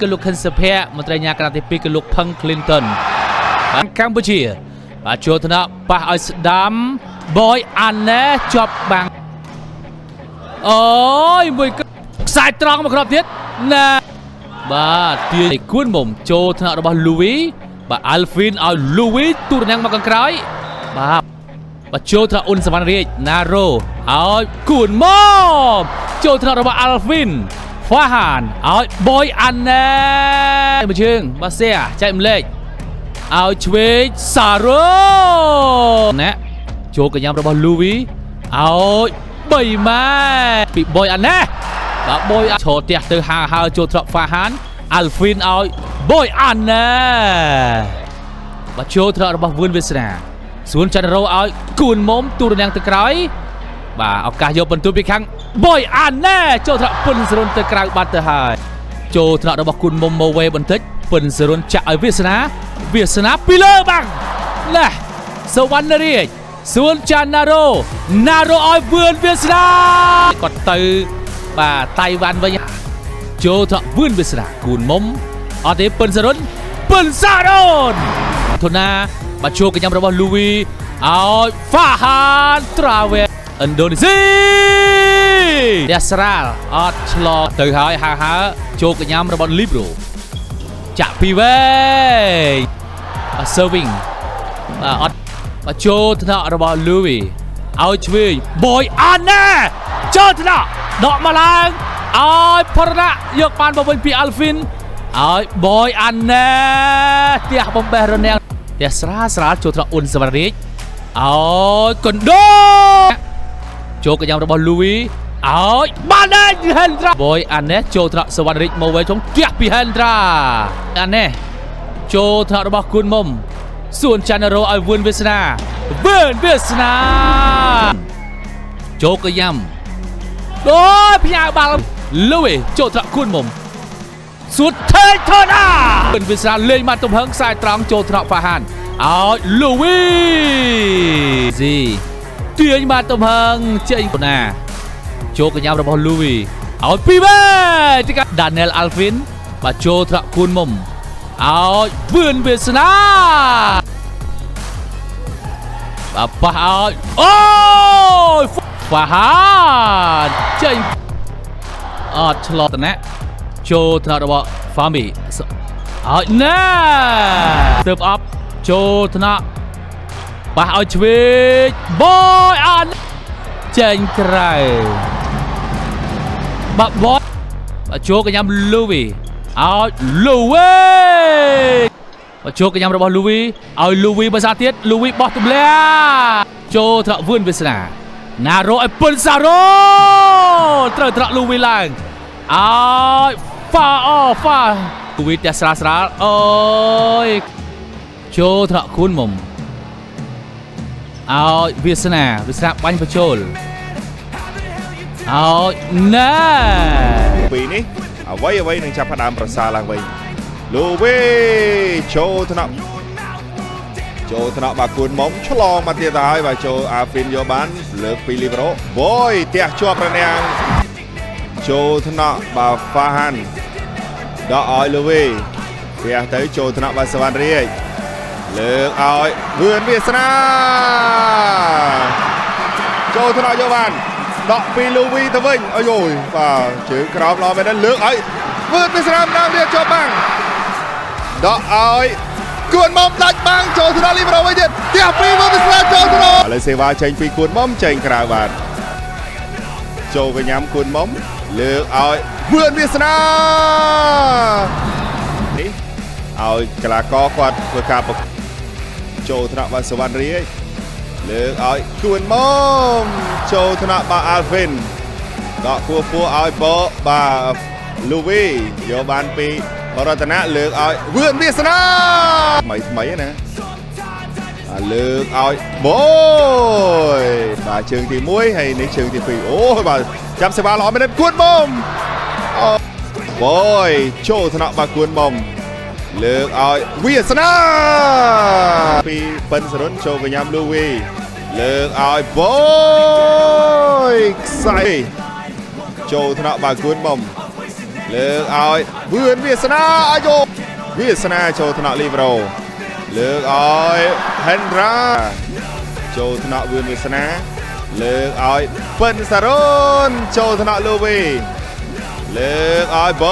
គឺលោកខិនសុភ័ក្រមន្ត្រីញាកណ្ដាលទី2គឺលោកផឹង Clinton បាទកម្ពុជាបាទចូលថ្នាក់ប៉ះឲ្យស្ដាំ Boy អាណែជាប់បាំងអូយមួយខ្សែត្រង់មកគ្រាប់ទៀតណាបាទទាយគួនមុំចូលថ្នាក់របស់ Louis បាទ Alvin ឲ្យ Louis ទូរណាំងមកខាងក្រោយបាទបាទចូលថ្នាក់អ៊ុនសវណ្ណរាជណារ៉ូឲ្យគួនមុំចូលថ្នាក់របស់ Alvin ហ្វាហានឲ្យ Boy អាណែមួយជើងបាទសៀចែកម្លែកឲ្យឆ្វេងសារ៉ូណាចូលកញ្ញាំរបស់ Louis ឲ្យ3ម៉ែត្រពី Boy អាណែបាទ Boy ឈរផ្ទះទៅហាហើចូលត្រកហ្វាហាន Alvin ឲ្យ Boy អាណែបាទចូលត្រករបស់វឿនវាសនាសួនច័ន្ទរោឲ្យគួនមុំទូរនាងទៅក្រោយបាទឱកាសយកបន្ទូពីខាង Boy អាណែចូលត្រកពុនសរុនទៅក្រៅបាត់ទៅហើយចូលថ្នាក់របស់គុណមុំម៉ូវេបន្តិចពុនសរុនចាក់ឲ្យវាសនាវាសនាពីលើបាំងណែសវណ្ណរាជសួនចាន់ណារ៉ូណារ៉ូឲ្យវឿនវាសនាគាត់ទៅបាទតៃវ៉ាន់វិញចូលថ្នាក់វឿនវាសនាគូនមុំអត់ទេពុនសរុនពុនសារ៉ុនធូណាបាទចូលកញ្ញាំរបស់លូវីឲ្យហ្វាហានត្រាវេឥណ្ឌូនេស៊ីយ៉ាស្រាលអត់ឆ្លងទៅហើយហាហើចូលកញ្ញាំរបស់លីប្រូចាក់ពីវែងបាទ serving បាទអត់បាទចូលថ្នាក់របស់លូវីឲ្យឆ្វេង boy អាណែចូលថ្នាក់ដកមកឡើងឲ្យផរណៈយកបានមកវិញពី Alvin ឲ្យ boy អាណែផ្ទះបំបេះរនាំងផ្ទះស្រាលស្រាលចូលថ្នាក់អ៊ុនសវណ្ណរាជឲ្យកណ្ដូចូលកញ្ញាំរបស់លូវីឲ្យបានដែរហេនត្រា boy អាណែចូលថ្នាក់សវណ្ណរាជមកវិញចុងផ្ទះពីហេនត្រាអាណែចូលថ្នាក់របស់គុណមុំសួនច័ន្ទរោឲ្យវឿនវាសនាវឿនវាសនាចូលកញ្ញាំអូយផ្ញើបាល់លូវីចូលថ្នាក់គុណមុំសួតថេថណាវឿនវាសនាលេងមកទំហឹងខ្សែត្រង់ចូលថ្នាក់ហ្វាហានឲ្យលូវីស៊ីទាញមកទំហឹងចេញណាចូលកញ្ញាំរបស់លូវីឲ្យពីវេទីកា Daniel Alvin បាទចូលថ្នាក់គុណមុំឲ្យវឿនវាសនាបាទប៉ះឲ្យអូយហ្វាហានចេញអត់ឆ្លតណាចូលថ្នាក់របស់ Fami ឲ្យណែទើបអប់ចូលថ្នាក់ប៉ះឲ្យឆ្វេងបយអានចេញក្រៅបាទបយបាទចូលកញ្ញាំលូវីឲ្យលូវីបាទចូលកញ្ញាំរបស់លូវីឲ្យលូវីភាសាទៀតលូវីបោះទម្លាក់ចូលថ្នាក់វឿនវាសនាណារ៉ូឲ្យពុនសារ៉ូត្រូវថ្នាក់លូវីឡើងឲ្យហ្វាអូហ្វាលូវីផ្ទះស្រាលស្រាលអូយចូលថ្នាក់គួនមុំឲ្យវាសនាវាសនាបាញ់បញ្ចូលឲ្យណែ ពីនេះអ្វីអ្វីនឹងចាប់ផ្ដើមប្រសើរឡើងវិញលូវីចូលថ្នាក់ចូលថ្នាក់បាទគួនមុំឆ្លងមកទៀតទៅហើយបាទចូលអាហ្វីនយកបានលើកពីលីប្រូបយផ្ទះជាប់រនាំងចូលថ្នាក់បាទហ្វាហានដកឲ្យលូវីផ្ទះទៅចូលថ្នាក់បាទសវណ្ណរាជលើកឲ្យវឿនវាសនាចូលថ្នាក់យកបានដកពីលូវីទៅវិញអាយយបាទជើងក្រោមល្អមែនទេលើកឲ្យវឿនវាសនាម្ដងទៀតជាប់បាំងដកឲ្យគួនមុំដាច់បាំងចូលទៅដល់លីប្រូវិញទៀតផ្ទះពីវឿនវាសនាចូលទៅដល់ឥឡូវសេវាចេញពីគួនមុំចេញក្រៅបាទចូលកញ្ញាំគួនមុំលើកឲ្យវឿនវាសនានេះឲ្យកីឡាករគាត់ធ្វើការប្រចូលថ្នាក់បាទសវណ្ណរាជលើកឲ្យគួនមុំចូលថ្នាក់បាទអាល់ហ្វិនដកពួពួឲ្យបបាទលូវីយកបានពីបរតនៈលើកឲ្យវឿនវាសនាថ្មីថ្មីណាបាទលើកឲ្យបយបាទជើងទី1ហើយនេះជើងទី2អូយបាទចាប់សេវាល្អមែនទេគួនមុំអូបយចូលថ្នាក់បាទគួនមុំលើកឲ្យវាសនាពីប៉ិនសរុនចូលកញ្ញាំលូវីលើកឲ្យបយខ្សែចូលថ្នាក់បាទគួនមុំ លើកឲ្យវឿនវាសនាអាយ៉ូវាសនាចូលថ្នាក់លីប្រូលើកឲ្យហេនរ៉ាចូលថ្នាក់វឿនវាសនាលើកឲ្យពិនសារ៉ុនចូលថ្នាក់លូវីលើកឲ្យប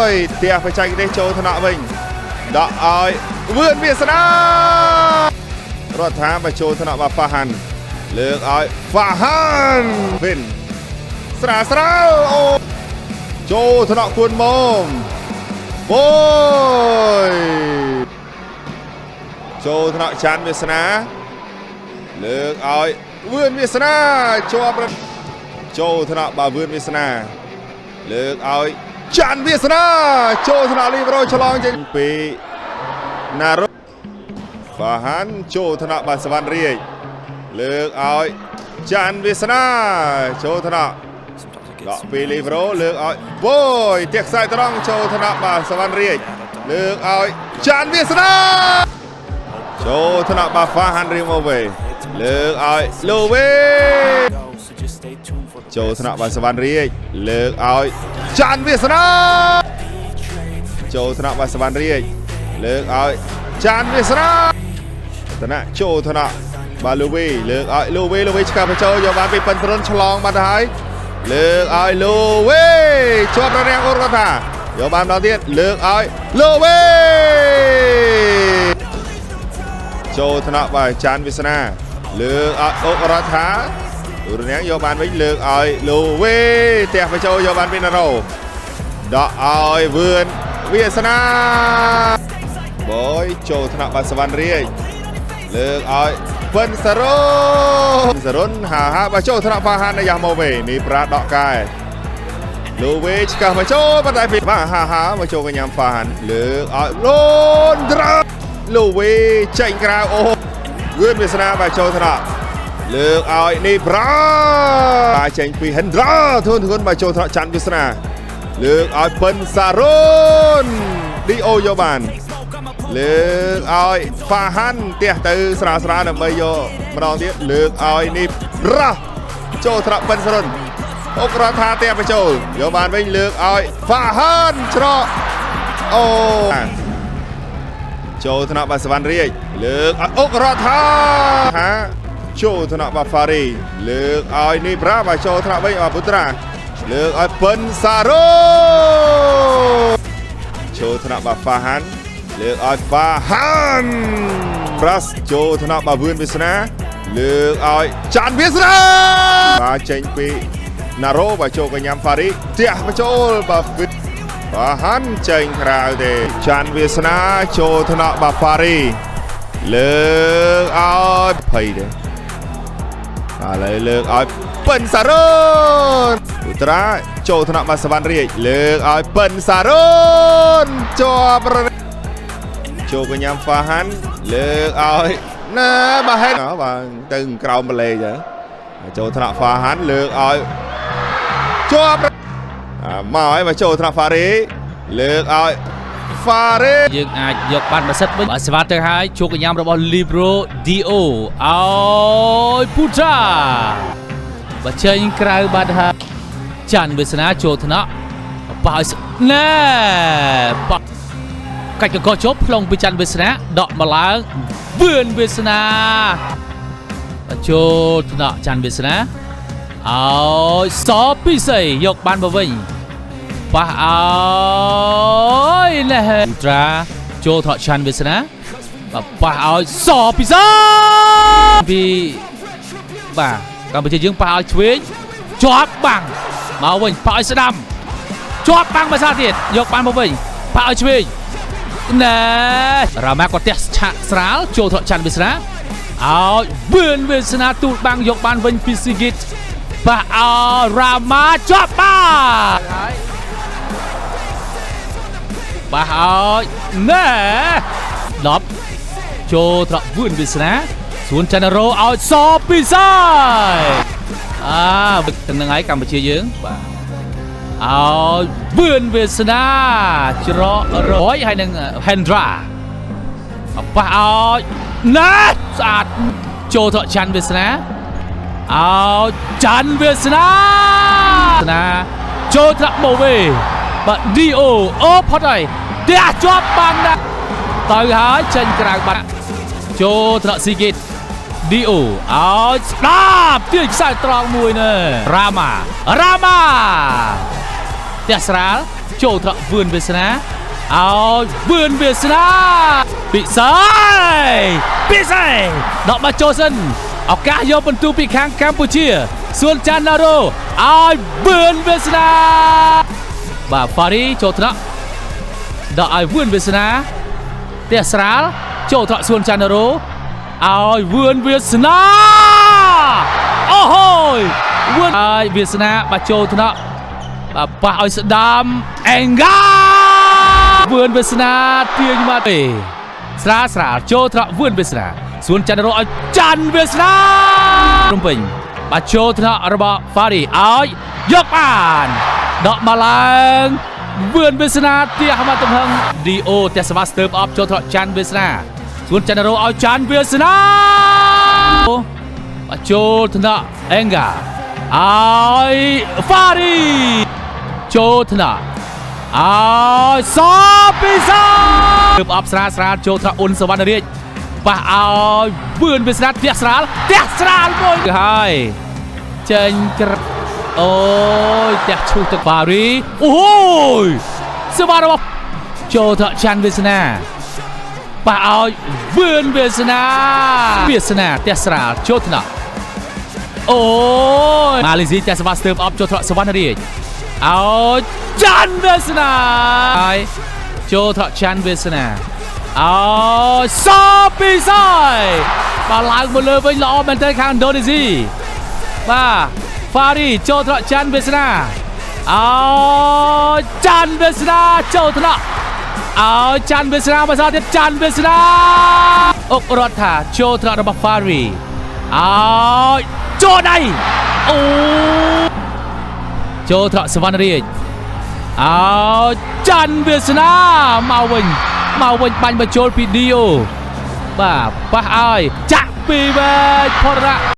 យផ្ទះបច្ចេកទេសចូលថ្នាក់វិញដកឲ្យវឿនវាសនារដ្ឋាបញ្ចូលថ្នាក់បាហ្វាហាន់លើកឲ្យហ្វាហាន់វិនស្រាស្រាលអូចូលថ្នាក់គួនមុំបយចូលថ្នាក់ច័ន្ទវាសនាលើកឲ្យវឿនវាសនាជាប់ចូលថ្នាក់បាវឿនវាសនាលើកឲ្យច័ន្ទវាសនាចូលថ្នាក់លីប្រូឆ្លងចេញពីណារ៉ូហ្វាហាន់ចូលថ្នាក់បាសវណ្ណរាជលើកឲ្យច័ន្ទវាសនាចូលថ្នាក់ដកពីលីប្រូលើកឲ្យបយទៀកខ្សែត្រង់ចូលថ្នាក់បាសវណ្ណរាជលើកឲ្យច័ន្ទវាសនាចូលថ្នាក់បាហ្វាហាន់រៀងមកវិញលើកឲ្យលូវីចូលថ្នាក់បាសវណ្ណរាជលើកឲ្យច័ន្ទវាសនាចូលថ្នាក់បាសវណ្ណរាជលើកឲ្យច័ន្ទវាសនាថ្នាក់ចូលថ្នាក់បាលូវីលើកឲ្យលូវីលូវីឆ្កាបញ្ចូលយកបានពីប៉ិនត្រុនឆ្លងបាត់ទៅហើយលើកឲ្យលូវីជាប់ររាំងអូនគាត់ថាយកបានម្ដងទៀតលើកឲ្យលូវីចូលថ្នាក់បាទច័ន្ទវាសនាលើកឲ្យអុករដ្ឋាររាំងយកបានវិញលើកឲ្យលូវីផ្ទះបញ្ចូលយកបានពីណារ៉ូដកឲ្យវឿនវាសនាបយចូលថ្នាក់បាទសវណ្ណរាជលើកឲ្យពិនសារ៉ូសរុនហាហាបាទចូលថ្នាក់ហ្វាហានយ៉ាម៉ូវេនេះប្រាដកកែលូវីឆ្កាស់មកចូលប៉ុន្តែពីបាទហាហាមកចូលកញ្ញាំហ្វាហានលើកឲ្យលូនដ្រាលូវីចេញក្រៅអូវឿនវាសនាបាទចូលថ្នាក់លើកឲ្យនេះប្រាបាទចេញពីហិនដ្រាធួនបាទចូលថ្នាក់ច័ន្ទវាសនាលើកឲ្យពិនសារ៉ុនឌីអូយកបានលើកឲ្យហ្វាហាន់ផ្ទះទៅស្រាលស្រាលដើម្បីយកម្ដងទៀតលើកឲ្យនេះរ៉ាចូលថ្នាក់ពិនសារ៉ុនអុករដ្ឋាផ្ទះបញ្ចូលយកបានវិញលើកឲ្យហ្វាហាន់ច្រកអូចូលថ្នាក់បាសវណ្ណរាជលើកឲ្យអុករដ្ឋាហាចូលថ្នាក់បាហ្វារីលើកឲ្យនេះប្រាបាទចូលថ្នាក់វិញអពុត្រាលើកឲ្យពិនសារ៉ូចូលថ្នាក់បាហ្វាហាន់លើកឲ្យហ្វាហាន់ប្រាស់ចូលថ្នាក់បាវឿនវាសនាលើកឲ្យច័ន្ទវាសនាបាទចេញពីណារ៉ូបាទចូលកញ្ញាំហ្វារីផ្ទះបញ្ចូលបាទហ្វាហាន់ចេញក្រៅទេច័ន្ទវាសនាចូលថ្នាក់បាហ្វារីលើកឲ្យភ័យទេឥឡូវលើកឲ្យពិនសារ៉ុនឧត្រាចូលថ្នាក់បាសវណ្ណរាជលើកឲ្យពិនសារ៉ុនជាប់ចូលកញ្ញាំហ្វាហាន់លើកឲ្យណាបាហេនបាទទៅក្រោមបលេចចូលថ្នាក់ហ្វាហាន់លើកឲ្យជាប់មកហើយមកចូលថ្នាក់ហ្វារីលើកឲ្យហ្វារីយើងអាចយកបានមួយសិតវិញបាទស្វាទៅហើយជួកញ្ញាំរបស់ Libro Dio ឲ្យពូត្រាបើចេញក្រៅបាត់ហើយច័ន្ទវាសនាចូលថ្នាក់ប៉ះឲ្យណែប៉ះកាច់កកជប់ផ្លុងពីច័ន្ទវាសនាដកមកឡើងវឿនវាសនាចូលថ្នាក់ច័ន្ទវាសនាឲ្យសពិសីយកបានមកវិញប៉ះឲ្យណែត្រាចូលថ្នាក់ច័ន្ទវាសនាបាទប៉ះឲ្យសពិសីពីបាទកម្ពុជាយើងប៉ះឲ្យឆ្វេងជាប់បាំងមកវិញប៉ះឲ្យស្ដាំជាប់បាំងមួយសាទៀតយកបានមកវិញប៉ះឲ្យឆ្វេងណែរ៉ាម៉ាក៏ទះឆាក់ស្រាលចូលថ្នាក់ច័ន្ទវាសនាឲ្យវឿនវាសនាទូលបាំងយកបានវិញពីស៊ីគីតប៉ះឲ្យរ៉ាម៉ាជាប់បាប៉ះឲ្យណែ10ចូលថ្នាក់វឿនវាសនាសួនច័ន្ទរ៉ូឲ្យសពិសីអាទាំងនឹងហើយកម្ពុជាយើងបាទឲ្យវឿនវាសនាច្រករយហើយនឹង Hendra ប៉ះឲ្យណាស្អាតចូលថ្នាក់ច័ន្ទវាសនាឲ្យច័ន្ទវាសនាចូលថ្នាក់បូវេ បាទឌីអូអូផុតហើយទះជាប់បានដែរទៅហើយចេញក្រៅបាត់ចូលថ្នាក់ស៊ីគីតឌីអូឲ្យស្ដាប់ទាញខ្សែត្រង់មួយណែរ៉ាម៉ារ៉ាម៉ាទះស្រាលចូលថ្នាក់វឿនវាសនាឲ្យវឿនវាសនាពិសីពិសីដកមកចូលសិនឱកាសយកបន្ទូពីខាងកម្ពុជាសួនចាន់ណារ៉ូឲ្យវឿនវាសនាបាទហ្វារីចូលថ្នាក់ដកឲ្យវឿនវាសនាទះស្រាលចូលថ្នាក់សួនចាន់ណារ៉ូឲ្យវឿនវាសនាអូហូយវឿនឲ្យវាសនាបាទចូលថ្នាក់បាទប៉ះឲ្យស្ដាំអេងហ្គាវឿនវាសនាទាញមកទេស្រាលស្រាលចូលថ្នាក់វឿនវាសនាសួនច័ន្ទរោឲ្យច័ន្ទវាសនាភ្នំពេញបាទចូលថ្នាក់របស់ហ្វារីឲ្យយកបានដកមកឡើងវឿនវាសនាទះមកទំហឹងឌីអូទះសវ៉ាស្ទើបអបចូលថ្នាក់ច័ន្ទវាសនាសួនច័ន្ទរោឲ្យច័ន្ទវាសនាបាទចូលថ្នាក់អេងហ្គាឲ្យហ្វារីចូលថ្នាក់ឲ្យសពីសាទើបអបស្រាលស្រាលចូលថ្នាក់អ៊ុនសវណ្ណរាជប៉ះឲ្យវឿនវាសនាទះស្រាលទះស្រាលមួយទៅហើយចេញក្រអូយទះឈូសទឹកបារីអូយសេវារបស់ចូលថ្នាក់ច័ន្ទវាសនាប៉ះឲ្យវឿនវាសនាវាសនាទះស្រាលចូលថ្នាក់អូយម៉ាឡេស៊ីទះសវ៉ាស្ទើបអបចូលថ្នាក់សវណ្ណរាជឲ្យច័ន្ទវាសនាហើយចូលថ្នាក់ច័ន្ទវាសនាឲ្យសពីសយបាទឡើងមកលើវិញល្អមែនទែនខាងឥណ្ឌូនេស៊ីបាទហ្វារីចូលថ្នាក់ច័ន្ទវាសនាឲ្យច័ន្ទវាសនាចូលថ្នាក់ឲ្យច័ន្ទវាសនាមកសទៀតច័ន្ទវាសនាអុករដ្ឋាចូលថ្នាក់របស់ហ្វារីឲ្យចូលដៃអូចូលថ្នាក់សវណ្ណរាជឲ្យច័ន្ទវាសនាមកវិញមកវិញបាញ់បញ្ចូលពីឌីអូបាទប៉ះឲ្យចាក់ពីវែកផុតរៈ